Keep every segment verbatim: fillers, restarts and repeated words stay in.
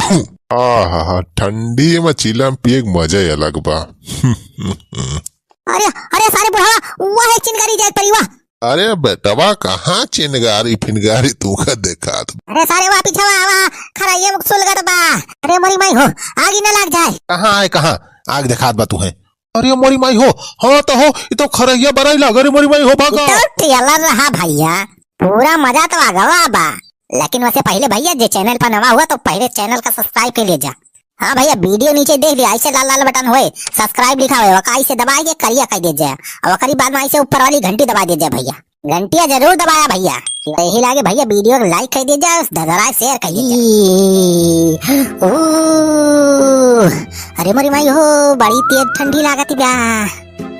आहा, ठंडी में चिलम पिए के मजा ही अलग बा। अरे, अरे सारे बुढ़ावा, वाह, एक चिनगारी जाए परी, वाह। अरे बेटवा, कहाँ चिनगारी फिनगारी तू का देखात? अरे सारे, वाह, पीछे वाह, वाह, खरहिया में सुलगत बा। अरे मोरी माई हो, आगी न लाग जाए। कहाँ है, कहाँ? आग देखात बा तू है। अरे मोरी माई हो, हाँ तो हो, ये तो खरहिया बराई लाग, अरे मोरी माई हो, भागा। तो trailer रहा भैया, पूरा मजा तो आगवा बा। लेकिन वैसे पहले भैया, जे channel पर नवा हुआ तो पहले channel का subscribe कर ले जा। हाँ भैया, video नीचे देख लिया, ऐसे लाल लाल button होए, subscribe लिखा हुआ, ओका ऐसे दबाए के करिया कर दे जाए, और ओकरी बाद में ऐसे ऊपर वाली घंटी दबा दे जाए भैया, घंटिया जरूर दबाया भैया। तो यही लागे भैया, video को like कर दे जाए, धधराए share कर दे जाए। ओ, अरे मोरी माई हो, बड़ी तेज ठंडी लागत बा।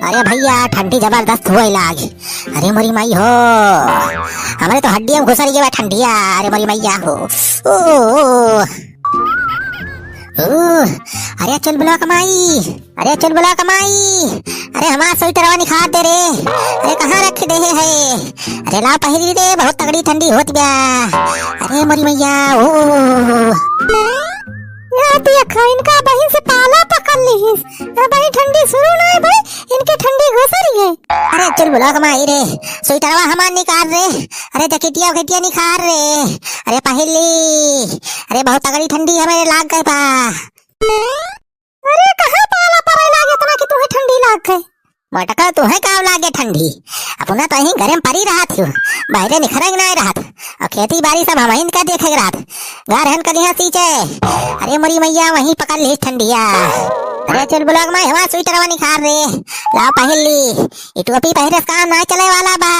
अरे भैया, ठंडी जबरदस्त होए लाग। अरे मोरी माई हो, हमरे तो हड्डिया में घुसर गया ठंडिया। अरे मोरी मैया हो, ओ, ओ, ओ। ओ, अरे चुलबुलवा क माई, अरे चुलबुलवा क माई, अरे हमार स्वेटरवा निखार दे रे, अरे कहाँ रख दे है? अरे ला पहिरी रे, बहुत तगड़ी ठंडी होत बा। अरे मोरी मैया, ओ। या देखा, इनका बहिन से पाला पकड़ लिहिस। ए भाई, ठंडी शुरू ना है भाई, इनके ठंडी घुसर गई। अरे चुलबुलवा क माई रे, स्वेटरवा हमार निखार रे, अरे जैकेटिया उकेटिया निखार रे, अरे पहिर ली, अरे बहुत तगड़ी ठंडी हमें लाग गई बा। अरे कहाँ पाला पड़े लागे इतना कि तुहे ठंडी लाग गई? मोटका, तुहे का लागे ठंडी? अपना तो यहीं घरे में परी रहत हो, बाहरे निखरे के नाय रहत, और खेती बाड़ी सब हमहिन का देखे के रहत। घर हन कलिहा सींचे। अरे मोरी मैया, वहीं पकड़ ली ठंडिया। अरे चुलबुलवा क माई, हमार स्वेटरवा निखार रे, ला पहिर ली। ई टोपी पहिरे से काम नाय चले वाला बा।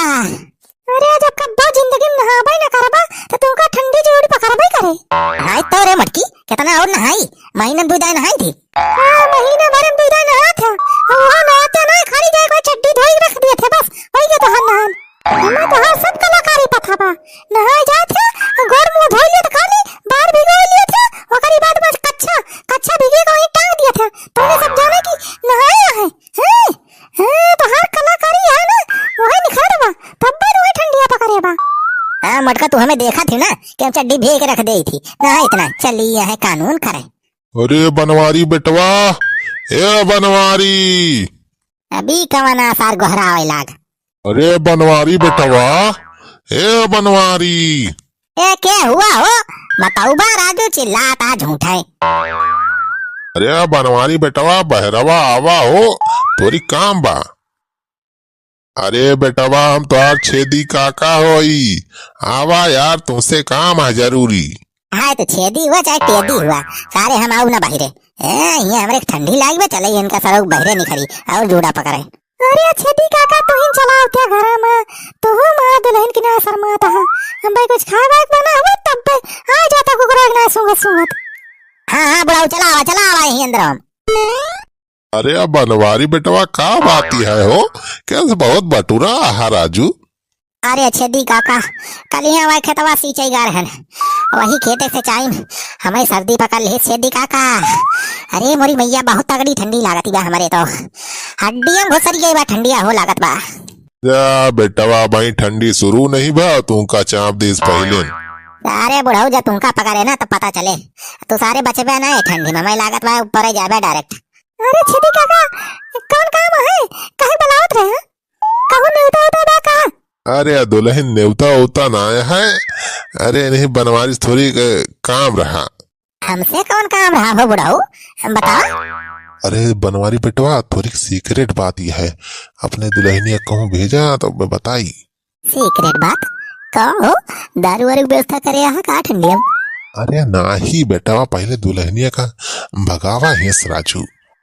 अरे, जब कब्बो जिंदगी में नहाबे न करबा, त तुमका ठंडी जरूर पकड़बे करे। हाय तो रे मटकी, कितना और नहाई? महीने में दो दाई नहाई थी। हाँ, महीने भर में दो दाई नहात है। और वहाँ नहाते ना, खाली जाए कोई चड्डी धोई रख दिए थे, बस, वही के तोहार नहान। हमें तोहार सब कलाकारी पता बा। नहाए जात है, गोड़ मुंह धोई लिए थे, खाली बाहर भिगो लिए थे, ओकरी बाद बस कच्छा, कच्छा भिगे के वहीं टांग दिए थे। तुमने सब जाने कि नहाए है, हैं? हैं? हाँ, तोहार कलाकारी है ना, वही निखार बा, तब्बे तो वही ठंडिया पकड़े बा। हाँ, मोटका, तू हमें देखा थी ना कि हम चड्डी भीग के रख दे थी। ना इतना, चली है कानून करे। अरे बनवारी बेटवा, ए बनवारी। अभी कवन आसार गोहरावे लाग। अरे बनवारी बेटवा, ए बनवारी। ए, के हुआ हो? बताऊ बा राजू, चिल्लात आ झूठे। अरे बनवारी बेटवा, बहरवा आवा हो, थोड़ी काम बा। अरे बेटवा, हम तोहार छेदी काका होई, आवा यार, तुमसे काम है जरूरी। हाय तो छेदी हुआ चाहे टेदी हुआ, सारे हम आऊ ना बहिरे। ए, ये हमरे ठंडी लाग बे, चले इनका सरऊ बहिरे निखरी और जूड़ा पकड़े। अरे छेदी काका, तुहिन चलावत है घरा में, तुहू मार दुल्हन की ना शर्मात है। हम भाई कुछ खाए वाए के बना हुआ तब बे आ जाता कुकरा के ना सूंघत सूंघत। हाँ, हाँ, बुढ़ाऊ, चलावा, चलावा यहीं अंदर हम। अरे अब बनवारी बेटवा, का बात है हो? कैसे बहुत बटुरा आहा राजू? अरे छेदी काका, कल ही हमारे खेतवा सींचे गा रहन, वही खेते से चाइन हमें सर्दी पकड़ ली छेदी काका। अरे मोरी मैया, बहुत तगड़ी ठंडी लागत बा हमरे तो, हड्डियां घुसर गई बा, ठंडिया हो लागत बा। जा बेटवा, भाई ठंडी शुरू नहीं बा, तुमका चाप देस पहिले। अरे बुढ़ऊ, जब तुमका पकड़े ना तो पता चले, तू सारे बचबे ना है ठंडी में, मैं लागत बा ऊपर ही जाबे direct। अरे छेदी काका, कौन काम है? काहे बुलावत रहे हैं? कहूँ नेवता उता बा का? अरे दुल्हन, नेवता उता ना आया है। अरे नहीं, बनवारी से थोड़ी, अ, काम रहा। हमसे कौन काम रहा हो बुढ़ऊ? बताओ। अरे बनवारी बेटवा, थोड़ी secret बात यह है। अपने दुल्हनिया कहूँ भेजा तो ब-, बताई। Secret बात? का हो? दारू वारू की व्यवस्था करे यहाँ का ठंडिया में? अरे नाही बेटवा, पहले दुल्हनिया का भगावा हेस राजू।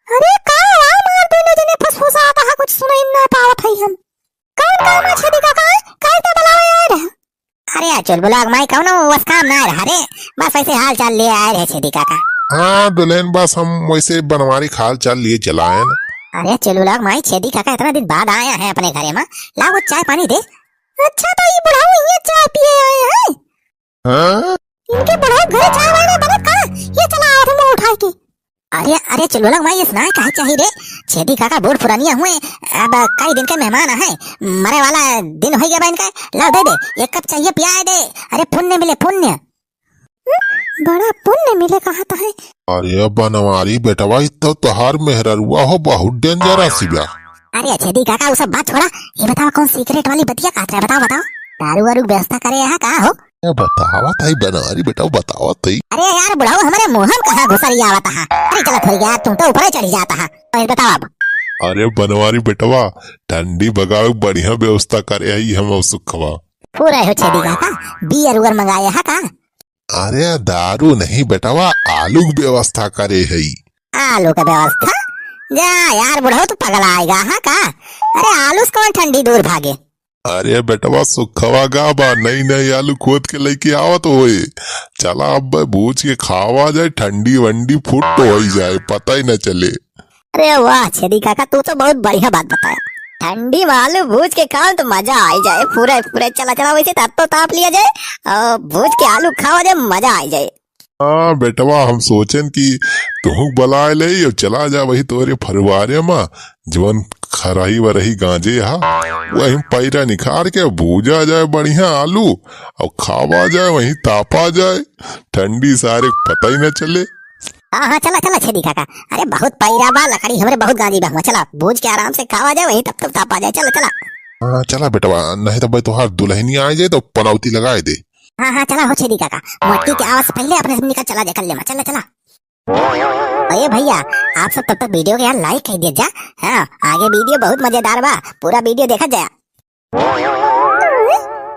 अरे का हुआ? मार दोनों जने फुसफुसात है, कुछ सुनाई ना पावत है हम। कौन काम है छेदी काका? काहे तो बुलावे आए रहे? अरे यार चुलबुला के माई, कौनो वस काम ना रहा रे, बस वैसे हाल चाल ले आए रहे छेदी काका। हाँ दुल्हन, बस हम वैसे बनवारी का हाल चाल लिए चलाएन। अरे चुलबुला के माई, छेदी काका इतना दिन बाद आया है अपने घरे में, लाओ वो चाय पानी दे। अच्छा तो ये बुढ़ाऊ ये चाय पिए आए हैं? हाँ? इनके बुढ़ऊ घरे चाय वाय ना बनत का? ये चला आवत है मुंह उठाए के। अरे, अरे, चुलबुला के माई, ये सुनाए काहे चाही रे? छेदी काका बूढ़ पुरानिया हुए, अब कई दिन के मेहमान है, मरे वाला दिन होई गया बा इनका, लाओ दे दे, एक कप चाहिए पियाए दे। अरे पुण्य मिले, पुण्य। बड़ा पुण्य मिले कहत है। अरे बनवारी बेटवा, ई तो तोहार मेहररुआ हो, बहुत dangerous बा। अरे छेदी काका, उ सब बात छोड़ा, ये बतावा कौन secret वाली बतिया कहत रहे, बतावा, बतावा। दारू वारू के व्यवस्था करे यहाँ का हो? ए, बतावत हई बनवारी बेटवा, बतावत हई। अरे यार बुढ़ऊ, हमरे मुँह में कहाँ घुसरियावत हा? अरे चला थोड़ी यार, तू तो ऊपर ही चढ़ी जात हा। तो बतावा अब। अरे बनवारी बेटवा, ठंडी भगावे के बढ़िया व्यवस्था करे हई हम सुखवा। पूरा हो छेदी काका, beer उअर मंगाए हा का? अरे दारू नहीं बेटवा, आलू के व्यवस्था करे हई। आलू के व्यवस्था? जा यार बुढ़ऊ, तू पगलाएगा हा का? अरे आलू से कौन ठंडी दूर भागे? अरे बेटवा, सुखवा गा बा, नई नई आलू खोद के लेके आवत होए। चला अब भूज के खावा जाए, ठंडी वंडी फुट होई जाए, पता ही न चले। अरे वाह छेदी काका, तू तो बहुत बढ़िया बात बताया। ठंडी में आलू भूज के खाओ तो मजा आई जाए, पूरे पूरे। चला चला, वैसे तो, तो ताप लिया जाए और भूज के आलू खावा जाए, मजा आई जाए। हाँ बेटवा, हम सोचेन कि तुहूँ बलाए ले और चला जा वही तोरे फरुआरे मा, जवन खरही वरही गांजे हा, वही पैरा निखार के भूजा जाए बढ़िया आलू और खावा जाए, वही तापा जाए, ठंडी सारे पता ही न चले। हाँ हाँ, चला चला छेदी काका। अरे बहुत पैरा बा, लकड़ी हमरे बहुत गांजी बा हुआ। चला भूज के आराम से खावा जाए, वही तब तब तापा जाए। चला चला। हाँ चला बेटवा, नहीं तो भाई तोहार दुल्हनिया आ जाए तो पनौती लगाए दे। हाँ हाँ, चला हो छेदी काका, मोटकी के आवाज से पहले अपने से निकल चला, देखल लेमा, चला चला। अरे भैया, आप सब तब तक video के यार like कर दिया जा। हाँ, आगे video बहुत मजेदार बा, पूरा video देखा जाए।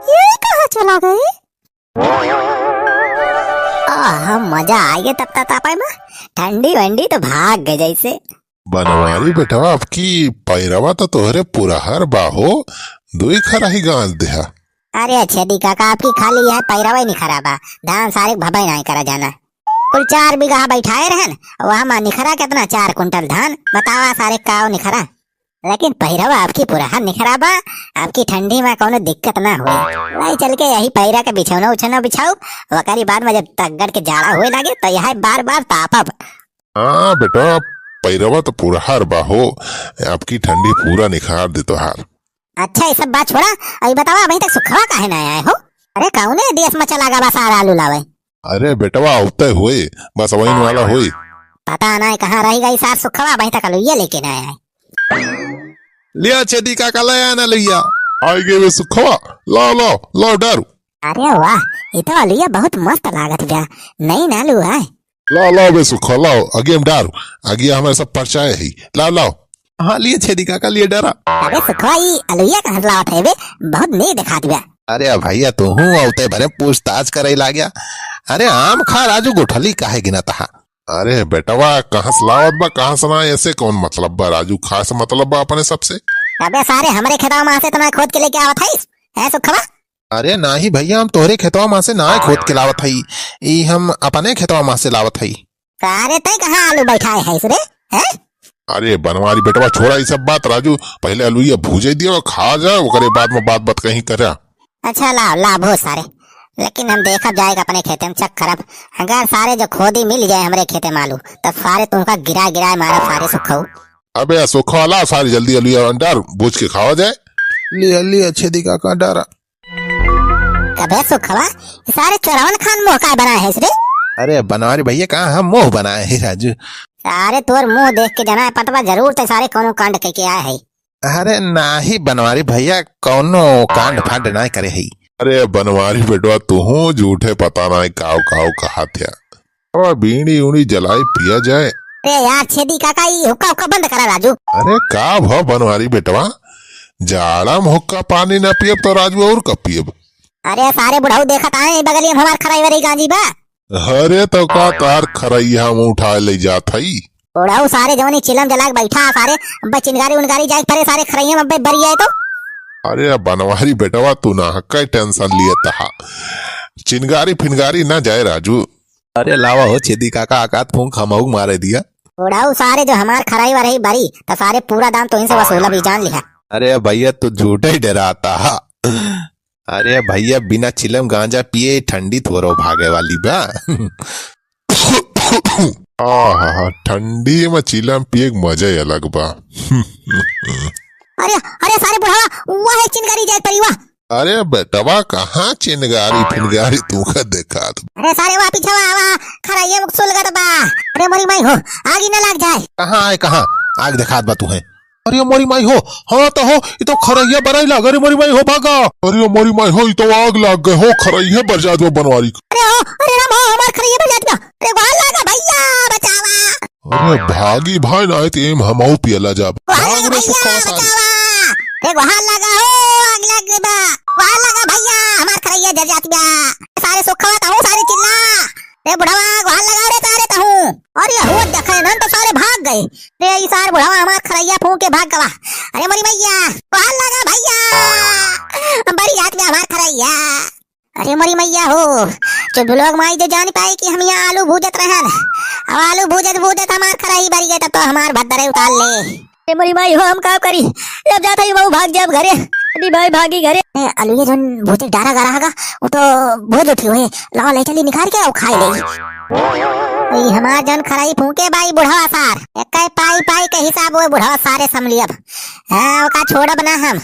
ये कहाँ चला गए? आह, मजा आ गया तब तक तापाई में, ठंडी वंडी तो भाग गए जैसे। बनवारी बेटवा, आपकी पैरवा तो तोहरे पुरहर बा हो, दुई खराही गांज देहा। अरे छेदी काका, आपकी खाली यह पैरवा ही नहीं खराब है, धान सारे भबाई नहीं करा जाना। कुल चार बीघा बैठाए रहन, वहाँ मा निखरा कितना, चार कुंटल धान। बतावा सारे काव निखरा। लेकिन पैरवा आपकी पुरहर निखरा बा, आपकी ठंडी मा कौनो दिक्कत ना होई। वही चल के यही पैरा के बिछौना उछौना बिछाऊ, वकरी बाद मा जब तगड़ के जाड़ा होए लागे तो यह बार बार तापब। हाँ बेटा, पैरवा तो पुरहर बा हो, आपकी ठंडी पूरा निखार दे तोहार। अच्छा, ये सब बात छोड़ा, अभी बतावा, अभी तक सुखवा काहे ना आए हो? अरे, कौने देश में चला गवा सारा आलू लावे? अरे बेटवा, होते होए, बस वही वाला होए। पता ना कहाँ रह गई सार सुखवा, अभी तक अलुइया लेके ना आए। लिया छेदी काका, ले आना लुइया। आ गए वे सुखवा, लाओ, लाओ, लाओ डारू। अरे वाह, ये तो अलुइया बहुत मस्त लागत बा, नई ना लू है। लाओ, लाओ बे सुखवा, लाओ, अगिया में डारू, अगिया हमारे सब परचाए ही, लाओ, लाओ। हाँ, लिए छेदी काका, लिए डारा। अबे सुखवा, ई अलुइया कहाँ से लावत है बे? बहुत नीक दिखात बा। अरे भैया, तू हूँ औते भरे पूछताछ करे लाग्या। अरे आम खा राजू, गुठली काहे गिनत हा? अरे बेटवा, कहाँ से लावत बा, कहाँ से ना, ऐसे कौन मतलब बा राजू? खास मतलब बा अपने सबसे। अबे सारे, हमरे खेतवा में से तो ना खोद के लेके आवत है, है सुखवा? अरे नाही भैया, हम तोहरे खेतवा मा से ना खोद के लावत हई, ई हम अपने खेतवा मा से लावत हई। अरे तै कहाँ आलू बैठाए है रे, हैं? अरे बनवारी बेटवा, छोड़ा ई सब बात राजू, पहले अलुइया भूजे दिया और खा जा, ओकरे बाद में बात बात कहीं करा। अच्छा लाओ, लाओ भूज सारे, लेकिन हम देखब जाएगा अपने खेते में check करब, अगर सारे जो खोदी मिल जाए हमरे खेते में आलू, तब सारे तुमका गिरा गिरा मारब सारे सुखऊ। अबे सुखवा, लाओ सारी जल्दी अलुइया डार, भूज के खावा जाए। लिया, लिया छेदी काका डारा। अबे सुखवा, ई सारे चोरवन खान मुंह काय बनाए है रे? अरे बनवारी भैया, कहाँ हम मुंह बनाए है राजू? अरे तोर मुंह देख के जना है पतवा जरूर ते सारे कोनो कांड के, के आए है। अरे नाही बनवारी भैया, कोनो कांड फांड ना करे है। अरे बनवारी बेटवा, तू हूँ झूठे पता ना काव काव कहा थे। और बीड़ी उड़ी जलाई पिया जाए। अरे यार छेदी काका, ई हुक्का हुक्का बंद करा राजू। अरे का भा बनवारी बेटवा, जाड़ा में हुक्का पानी ना पियब तो राजू और कब पियब? अरे सारे बुढ़ऊ देखत आए, बगलिया में हमार खराई वराई गांजी बा। अरे तो का तार खरैया हम उठा ले जात हई? बुढ़ऊ सारे जवनी चिलम जला के बैठा सारे, अब्बे चिनगारी उनगारी जाए परे सारे खरैया में अब्बे बरी आए तो। अरे बनवारी बेटवा तू ना कई tension लिए तहा, चिनगारी फिनगारी ना जाए राजू। अरे लावा हो छेदी काका, आकात फूंक हमहू मारे दिया। बुढ़ऊ सारे जो हमार खराई वराई बरी, तो सारे पूरा दाम तो इनसे वसूलब ही जान लिहा। अरे भैया तू झूठे ही डराता हा। अरे भैया बिना चिलम गांजा पिए ठंडी थोरो भागे वाली बा। आहा, ठंडी में चिलम पिए के मजा ही अलग बा। अरे, अरे सारे बुढ़वा, वह है चिनगारी जाए परी वह। अरे बेटवा, कहाँ चिनगारी फिनगारी तू का देखात? अरे सारे, वा पीछे वा, वा, खरहिया में सुलगत बा। अरे मोरी माई हो, आगी न लाग जाए। कहाँ आए, कहाँ? आग देखात बा तू है। अरे मोरी माई हो, हाँ तो हो, ई तो खरहिया बराई लाग। अरे मोरी माई हो, भागा। अरे मोरी माई हो, ई तो आग लाग गए हो, खरहिया बर जात बा बनवारी। अरे हो, अरे राम हो, हमार खरहिया बर जात बा। अरे गोहार लागा भैया, बचावा। अरे भागी भाई, ना तो एम हमहू पियला जाब। गोहार भाग लागा रे भैया, सुखवा सारी। बचावा। अरे गोहार लागा हो, आग लाग गए बा। गोहार लागा भैया, हमार खरहिया जर जात बा। सारे सुखवा तहूँ सारे चिल्ला। रे बुढ़वा, गोहार लगा रे सारे तहूँ। अरे हो देखे नन तो सारे भाग गए। रे ई सार बुढ़वा हमार खरहिया फूंक के भाग गवा। अरे मोरी मैया, गोहार लगा भैया। बरी जात बा हमार खरहिया। अरे मोरी मैया हो, चुलबुलवा क माई जो जान पाई कि हम यहाँ आलू भूजत रहन। अब आलू भूजत भूजत हमार खरही बरी गए, तब तो हमार भद्दरे उतार ले। ए मोरी माई हो, हम का करी? जब जात हई बहू भाग जाब घरे। अरे भाई भागी घरे। ए, अलुए जौन भूते डारा गरा हगा, वो तो भूज उठी हुए। लाओ ले चली निकाल के, आओ खाई ले। ई हमार जौन खरही फूंके बा ई बुढ़वा सार। एक पाई पाई के हिसाब वो बुढ़वा सारे समलियब। हाँ, ओका छोड़ब ना हम।